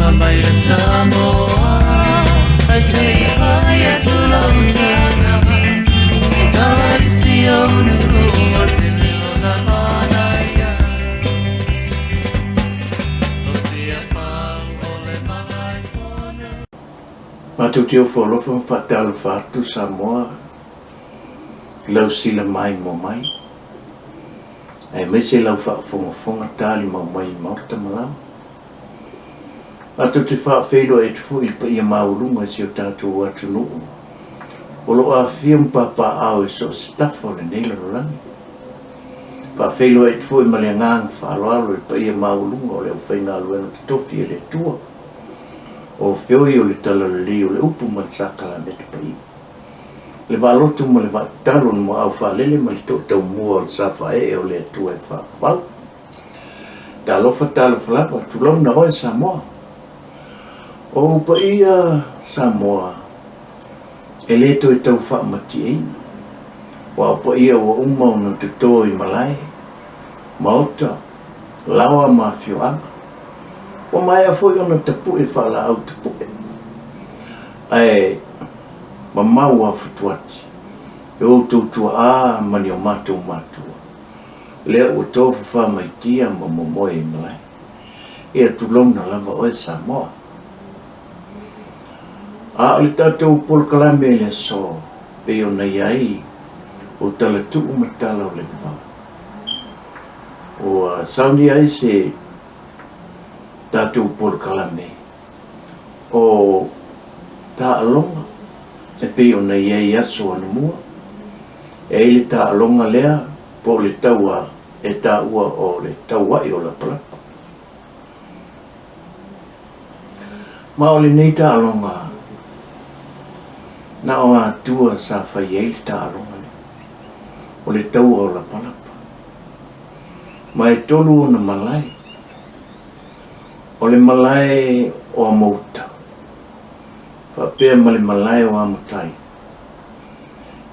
Faafofoga mai e Samoa, Ae se i fai atu lau tala, E tala i si ou nuu o se leo na manaia. O Tiafau o le Malaefono. Matou te ofo alofa ma faatalofa atu Samoa i lau silamaimoa mai, aemaise lau faafogafoga talimau mai i maota ma laoa. Matou te faafeiloai atu foi i le paia maualuga i si o tatou atunuu o lo o afifio ma papaaao i so o se tafa o lenei lalolagi. Faafeiloai atu foi ma le agaga faaaloalo i le paia maualuga o le aufaigaluega totofi a le Atua, o feoi o le Talalelei o le Upu ma le Sakalameta Paia, le vaalotu ma le vaatatalo, le muaau faalele ma le toataumua o le sa faaee o le Atua e faavavau. Talofa, talofa lava, tulouna oe Samoa. O ou paia Samoa, e le toe tau faamatieina, aua o paia ua uma ona toto i malae, maota, laoa ma afioaga. Ua maea foi ona tapue faalaau tapue, ae mamau afutuati e outou tuaa ma ni o matou matua. Lea ua tofafa mai tia ma momoe i malae. Ia tulouna lava oe Samoa. A o le tatou polokalame i le aso, pei ona i ai o tala tuu ma tala o le vavau. Ua saunia ai se tatou polokalame o taaloga e pei ona i ai aso anamua. E ai le taaloga lea po o le taua e taua o le tauai o lapalapa. Ma o lenei taaloga, na o Atua sa fai ai le taaloga lea, o le taua o lapalapa. Ma e tolu ona malae. O le malae o Amouta, faapea ma le malae o Amatai,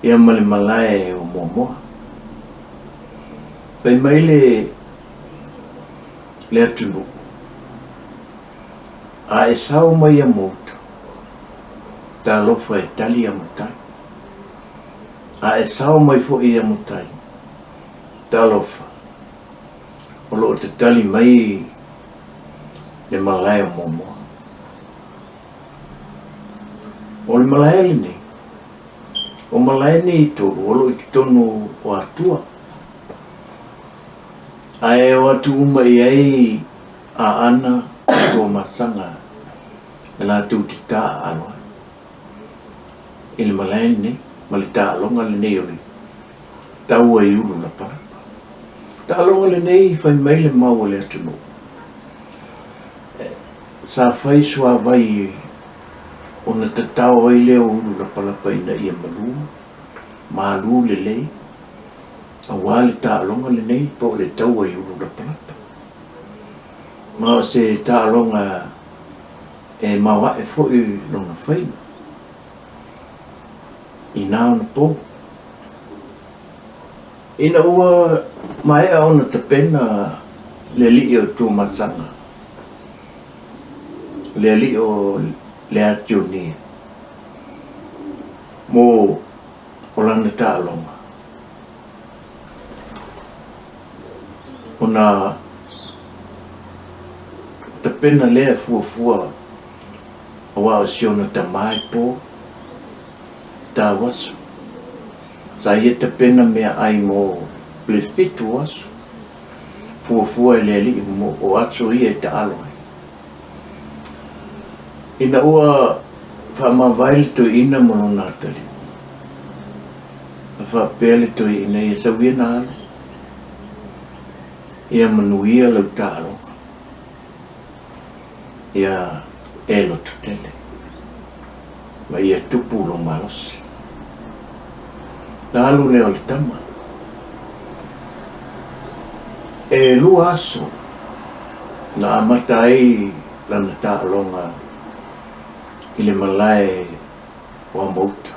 ia ma le malae o Moamoa. Fai mai le le atunuu, a e sao mai Amouta, talofa e tali Amatai. A e sao mai foi i Amatai, talofa, o lo o tatali mai le malae o Moamoa. O le malae lenei, o malae nei e tolu o lo o i totonu o Atua. Ae o atu uma i ai Aana ma Tuamasaga e latou te taaalo ai i le malae lenei ma le taaloga lenei o le taua i ulu lapalapa. Taaloga lenei fai mai le mau a le atunuu, sa fai suavai ona tatao ai lea o ulu lapalapa ina ia malu, malu lelei, aua le taaloga lenei po o le taua i ulu lapalapa. Ma o se taaloga e maoae foi lona faiga i na ona pou. Ina ua maea ona tapena le alii o Tuamasaga, le alii o Leationia, mo o lana taaloga, ona tapena lea e fuafua aua o si ona tama e po, tauaso. Sa ia tapena meaai mo le fitu aso, fuafua e le Alii mo o aso ia e taalo ai. Ina ua faamavae le toeaina ma lona atalii, na faapea le toeaina, ia sau ia na alu, ia manuia lau taaloga. Ia e loto tele ma ia tupu lou malosi. Na alu lea o le tama. E lua aso na amata ai lana taaloga i le malae o Amouta.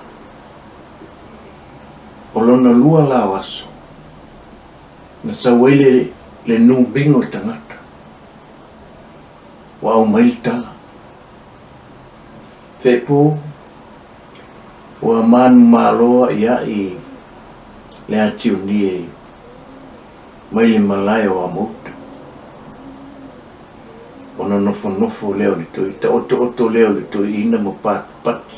O lona lua la o aso, na sau ai le, le numiga o tagata. Ua aumai le tala. Fepu, ua manumalo aʻiaʻi le Atiunie mai le malae o Amouta. Ona nofonofo lea o le toi, taotooto lea o le toeaina ma patipati,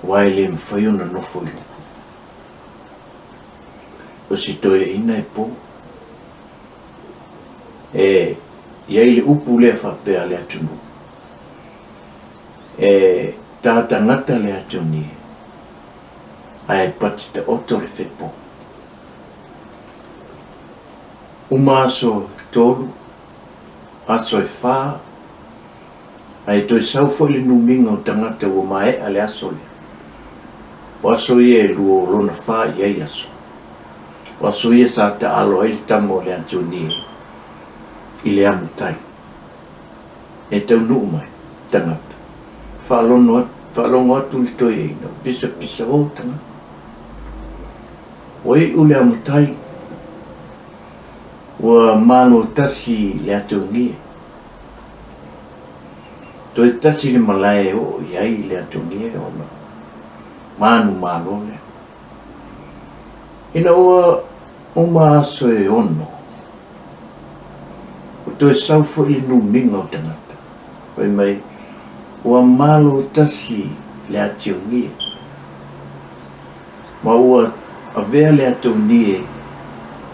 aua e le mafai ona nofo i luga. O si toeaina e po. E i ai le upu lea faapea a le atunuu, e tā tagata le atunie, ae pati taoto le fepo. Uma aso e tolu, aso e fā, ae toe sau foi le numiga o tagata ua maea le aso lea. O aso ia e lua o lona fā i ai aso. O aso ia sa taalo ai le tama o le Antonie i le amutai. E taunuu mai tagata, faalono atu, faalogo atu le toeaina, pisapisa o tagata. Ua iu le amutai, ua malo tasi le Antonie. Toe tasi le malae e oo i ai le Antonie ona manumalo lea. Ina ua uma aso e ono, ua toe sau foi le numiga o tagata, fai mai, ua malo tasi le Ationie, ma ua avea le Atonie,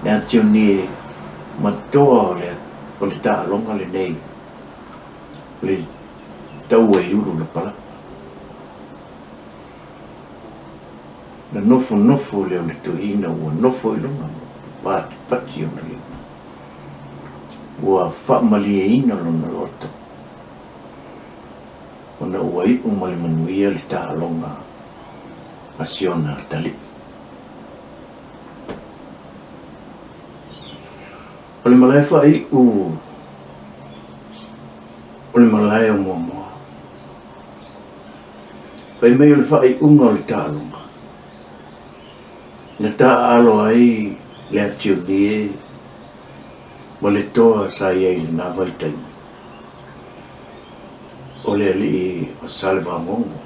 le Ationie ma toa o le, o le taaloga lenei, o le taua i ulu lapalapa. Na nofonofo lea o le toeaina ua nofo i luga ma patipati ona lima. Ua faamalieina lona loto ona ua iu ma le manuia le taaloga a si ona atalii. O le malae faaiu o le malae o Moamoa. Fai mai o le faaiuga o le taaloga, na taaalo ai le Ationie ma le toa sa i ai i lena vaitaimi, o le alii o Salevagogo,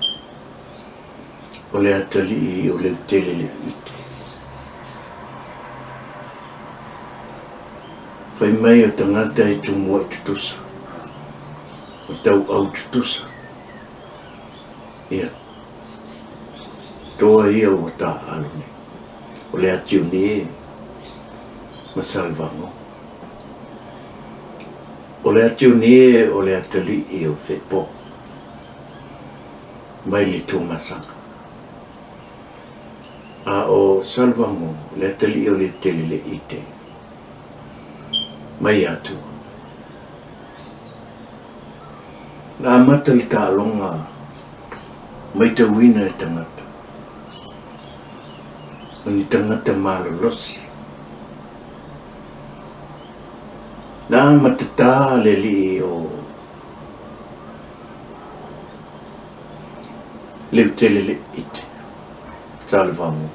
o le atalii o Leuteleleite. Fai mai o tagata e tumuai tutusa, o tauau tutusa. Ia, toa ia ua taaalo nei, o le Ationie ma Salevago. O le Ationie o le atalii o Fepo mai le Tuamasaga. A o Salevago le atalii o Leuteleleite mai Atua. Na amata le taaloga maitauina e tagata, o ni tagata malolosi. Na amata tā le alii o Leuteleleite, Salevago,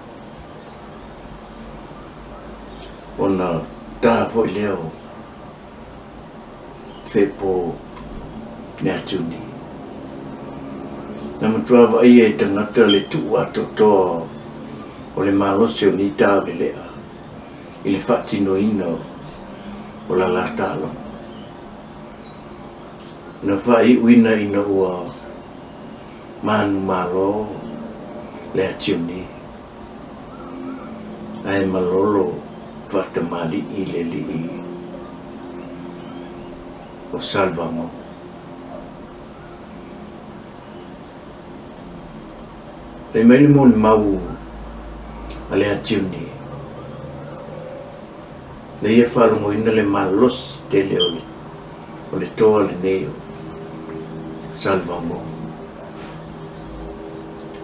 ona tā foi lea o Fepo me Atuni. Na matua vaaia e tagata le tuu atoatoa o le malosi o nei tavelea i le faatinoina o la la taaloga. Na faaiuina ina ua manumalo le Atiuni, ae malolo faatamalii le alii o Salevago. Fai mai le molimau a le Atiuni, na ia faalogoina le malosi tele o le, o le toa lenei o Salevago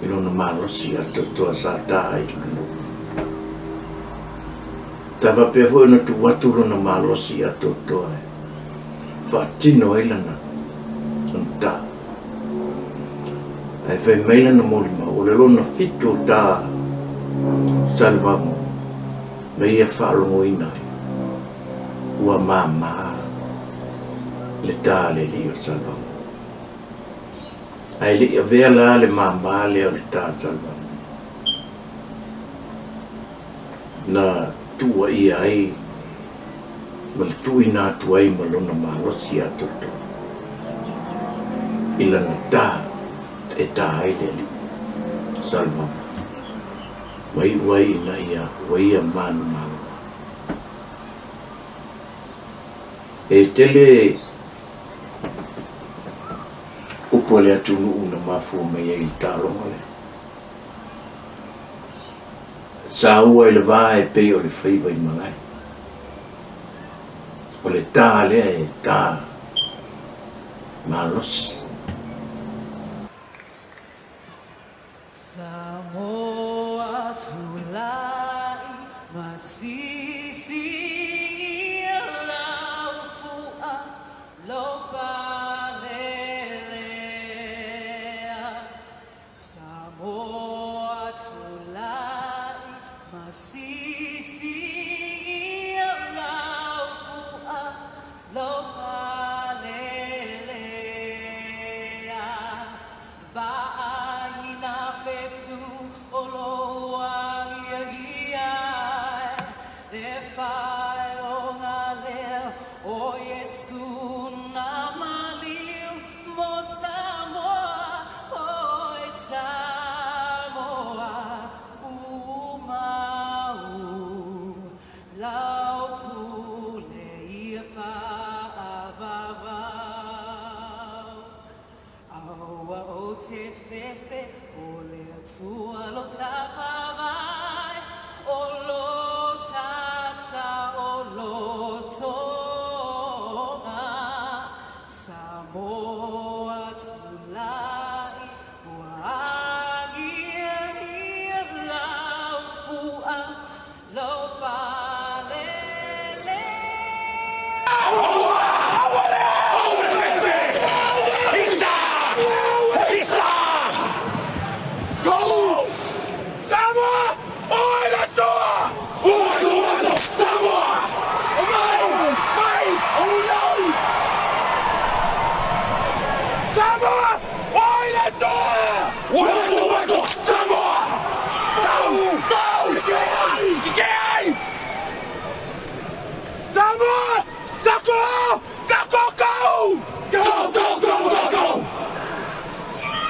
i lona malosi atoatoa sa tā ai lona nuu. Sa faapea foi ona tuu atu lona malosi atoatoa e faatino ai lana tā. Ae fai mai lana molimau, o le lona fitu o tā Salevago na ia faalogoina ai, ua māmā le tā a le alii o Salevago. Ae le i avea la le māmā lea o le tā Salvamua na tuuaia ai ma le tuuina atu ai ma lona malosi atoatoa i lana tā e tā ai le alii Salvamua ma iu ai ina ia ua ia manumalo. E tele upu a le atunuu na mafua mai ai i le taaloga lea. Saua i le va e pei o le faiva i malae. O le tā lea e tā malosi. Samoa tulai masisi ia lau fua lo palelea. Samoa tulai masisi ia lau fua lo palelea. Vaai nā whetū o lou agiagi ai, Le faailoga lea o Iesu na maliu mo Samoa, oi Samoa ua mau lau pule ia faavavau. Aua ou te fefe o le Atua lo ta faavae, o lo ta saolotoga, Samoa tulai ua agiagi lau fua lo palele. Samoa! Go, go! Go, go, go! Go, go, go, go, go!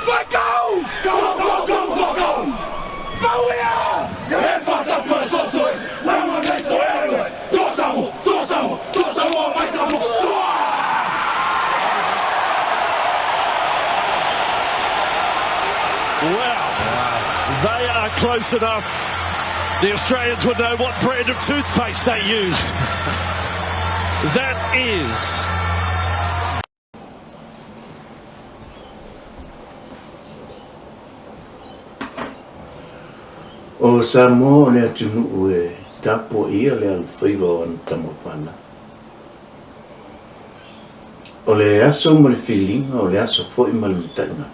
Go, go! Go, go, go, go, go! Well, they are close enough. The Australians would know what brand of toothpaste they used. That is O Samoa o le atunuu e tapuaia le alofaiva o ana tama fanau. O le aso ma le filiga, o le aso foi ma le mataiga.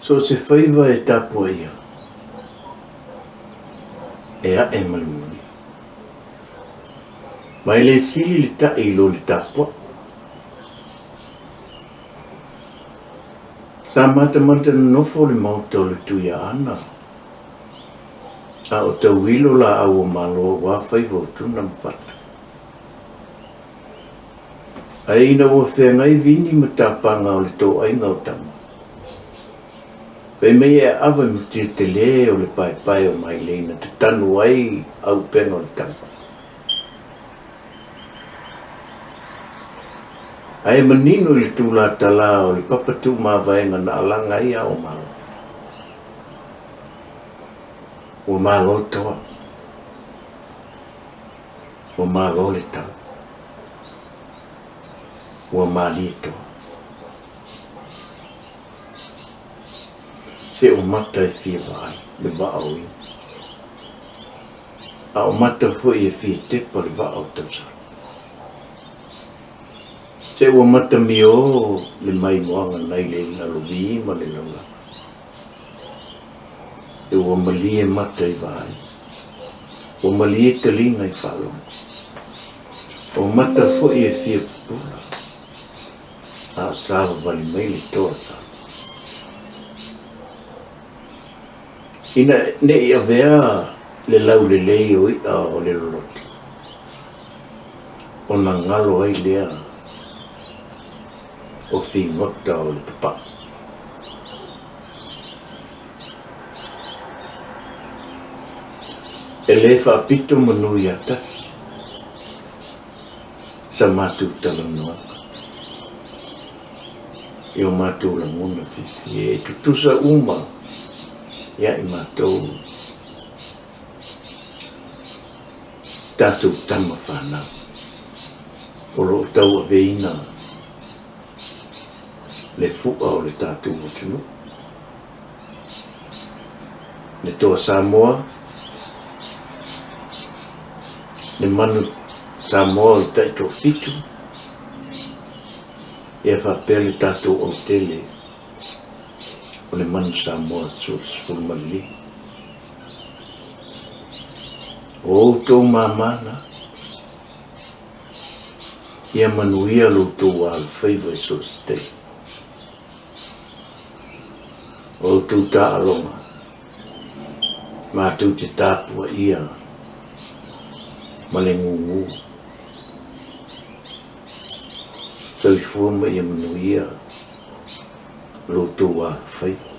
So o se faiva e tapuaia, e ae ma le manuia. Ma e le sili le ta'i i lo le tapuai. Sa matamata nonofo le maota o le Tuiaana, a o tauilo laau o Malo aua faiva o Tuna ma Fata. Ae ina ua feagai Vini ma tapaga o le toaiga o Tama, fai mai e aava i mutia tele o le paepae o Mailei na tatanu ai auupega o le tama. Ae manino i le tūlātalā o le papa tūmavaega na alaga ai ao Malo. Ua malo toa. Ua malo le tau. Ua malie toa. Se o mata e fia vaai le vaa o ia. A o mata foi e fia tepa le vaa o tausala. Se ua mata miō le maimoaga nai le lalovi ma le laulala. E ua malie mata i vaai. Ua malie taliga i faalogo. O mata foi e fia pupula. A o savavali mai le toa sa. Ina ne i avea le laulelei o i'a o le loloto, ona galo ai lea o figota o le papa'a. E le faapito manu ia tasi sa matou talanoaga i o matou lagona fiafia e tutusa uma ia i matou tatou tama fanau o lo o tauaveina le fu'a o le tatou atunuu. Le Toa Samoa, le Manu Samoa o le Taitoafitu, ia faapea le tatou autele o le Manu Samoa 15. O outou māmā na. Ia manuia lo outou alofaiva i so o se taimi. O outou taaloga, matou te tapuaia ma le gūgū. Soifua ma ia manuia lo outou alofaiva.